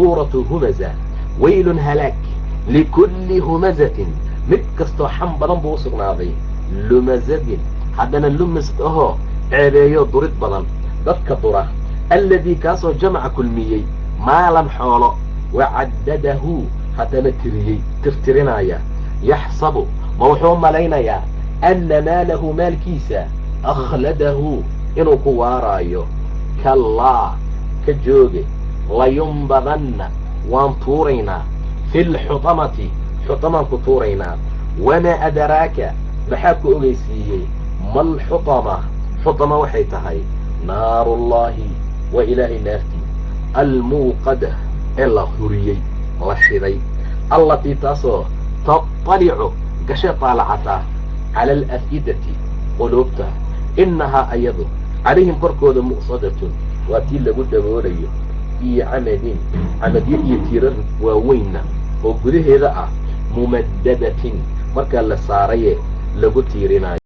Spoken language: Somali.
Suuratu Humaza. Waylun, halaag, likulli humazatin, mid kastoo xam badan buu u sugnaaday, lumazatin, haddana lumasad ahoo ceebeeyo durid badan, dadka dura, alladii kaasoo jamaca kulmiyey, maalan xoolo, wacaddadahu haddana tiriyey, tirtirinaya. Yaxsabu, ma wuxuu malaynayaa, anna maalahu maalkiisa, akhladahu inuu ku waaraayo? Kallaa, ka jooge, layumbadanna, waan tuuraynaa, fi lxutamati, xutamaan ku tuuraynaa. Wamaa adraaka, maxaa ku ogeysiiyey, malxutama, xutama waxay tahay? Naarullaahi, waa Ilaahay naartii, almuuqada ee la huriyey, la shiday, allatii taasoo taطalicu gashe taalacata, cala alaf'idati quluubta, innahaa ayadu calayhim korkooda mu'sadatun, waa tii lagu daboolayo, iyo camadin, camadyo iyo tiirar waaweynna oo gudaheeda ah, mumadadatin, markaa la saaraye lagu tiirinayo.